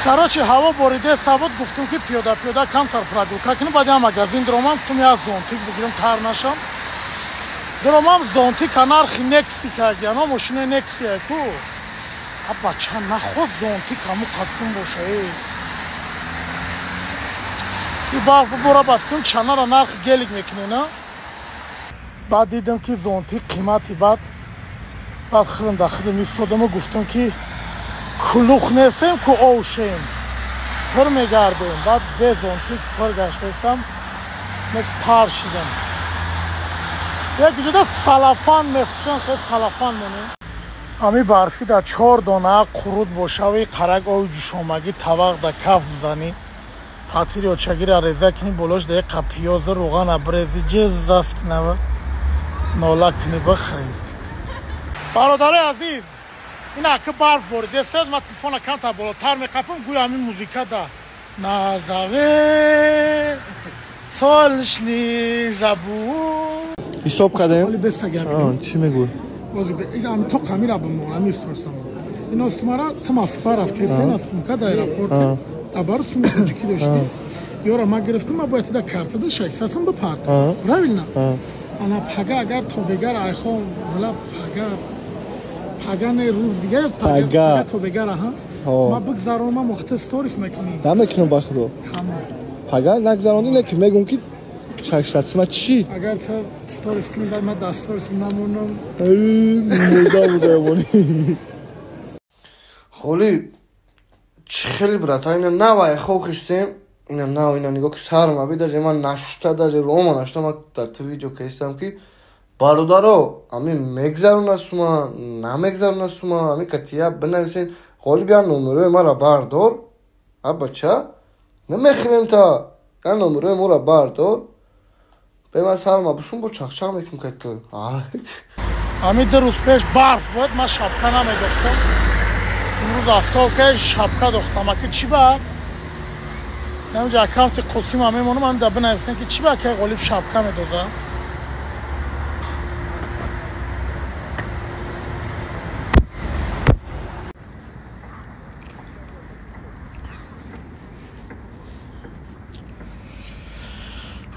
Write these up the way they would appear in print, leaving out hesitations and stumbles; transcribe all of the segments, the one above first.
Короче, ҳаво бориде сабуд, гуфтум ки пиёда-пиёда камтар прогулка кунем, баъд я магазин диромам, гуфтум я зонтик бигирам тар нашам. Диромам зонтика нархи Некси кардиано, мошинаи Нексия ку. А бача наход зонтик ҳаму қасум боша э. И барф бибора ба фикрам чанара нархи гелик мекунӣ, на? Баъд дидам ки зонтик қимати баъд худам да худам истодаму гуфтам ки кулух нестем ку овшем, фир мегардем. Баъд бе зонтик фир гаштаистам, нек тар шидам. Як ҷода салафан мефурӯшанд, хел салафан монем. Ами барфи да 4 дона қурут бошави, қарак ови ҷӯшомагӣ тавақ да каф бизанӣ, фатири очагира реза кунӣ, болош да як қап пиёзу рӯғана бирезӣ, ҷиззас кунава нола кунӣ бихӯрӣ. Бародарои азиз, ин аки барф боридесед, ман телефона камтар болотар меқапам, гӯё ҳамин музика да назаве солишни забур. Ҳисоб кардем? Чӣ мегӯй? То қамира бимонам мефурсам. Ин остумара ту Москва рафтеси, ин сумка дар аэропорт дабар суми тоҷикӣ доштӣ. Ёра ман гирифтам, ман бояд да карта да 600 сум бипартам. Правильно? Ана пага агар тобегар айхон, вала пага пага не рӯз дига пага тобегар, аҳа. Ман бигзаронам, мохта сторис мекунӣ. Намекунам ба худо. Тамом. Пага нагзаронӣ, не ки мегӯм ки 600 сима чӣ? Агар ту сторис кунӣ, баъд ман дар сторис намонам. Мурда буда эмонӣ. Холи чӣ хеле брата, ина нав айхо хистем, ина нав, ина нигоҳ ки сарма би, даже ман нашушта, даже рома нашушта, ман дар ту видео кестам ки бародаро, ами мегзаруна сума, намегзаруна сума, ами катия бинависен, ғолиб я номерои мара бардор, а бача, намехӯрем та, я номерои моро бардор, бе ман сарма бушум бо чақчақ мекунем ка ту. Ами 2 рӯз пеш барф буд, ман шапка намедохтам. Имрӯз афтоб ка шапка дохтам. Аки чӣ ба? Намҷа аккаунти Қосима мемонам, ам да бинависем ки чӣ ба ки Ғолиб шапка медоза.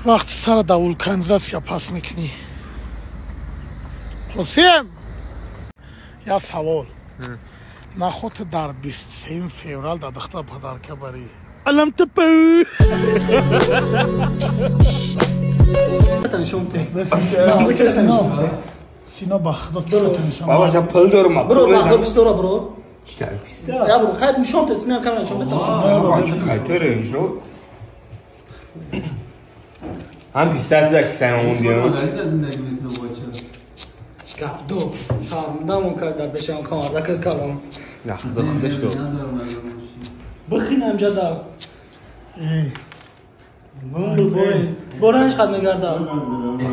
Вақти сара да вулканизатсия пас мекунӣ. Қосим, я савол. Наход дар 23 феврал да духтар подарка барӣ. Алам тапу. Сино ба худо кисата нишон. Баба жа пул дорум. Бро, ба худо пистора, бро. Чӣ писта? Я бро, хайр нишон те, сино камера нишон бета. Баба чӣ кайтере нишон? Ҳам писта зак сен он диям. Ду, дамон кард бешам хон, ракл кардам. На худо худаш ду. Бихинам ҷада. Бораш қад мегардам.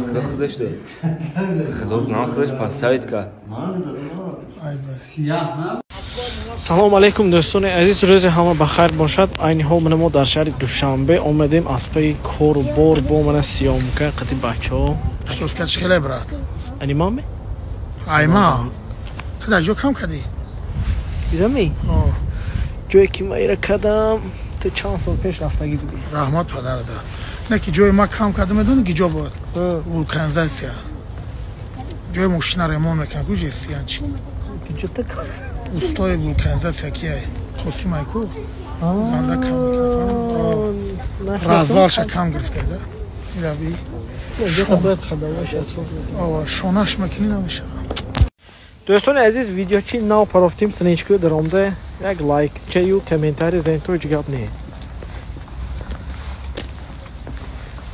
Худо худаш ду. Худо на худаш пасавит кард. Салом алейкум дӯстони азиз, рӯзи ҳама ба хайр бошад. Айни ҳол мана мо дар шаҳри Душанбе омадем аз пайи кору бор бо мана съёмка қати бачаҳо. Соска чӣ хеле брат? Анимаме? Айма. Ту дар ҷо кам кардӣ? Дидами? Ҷое ки ма ира кардам, ту чанд сол пеш рафтагӣ будӣ. Раҳмат падарада. Не ки ҷои ма кам кардам, медонӣ ки ҷо буд? Вулканизатсия. Ҷои мошина ремонт мекунад, ку жестиян чӣ? Устои вулканизатсия кия? Қосим айку? Ганда кам мекунад. Развалша кам гирифтада. Ираби. Шонаш мекунӣ намешава. Дӯстони азиз, видеочи нав парофтим синечку даромда як лайкчаю комментарий зен, то ҳеҷ гап не.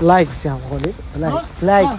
Лайк всем, Ғолиб. Лайк, лайк.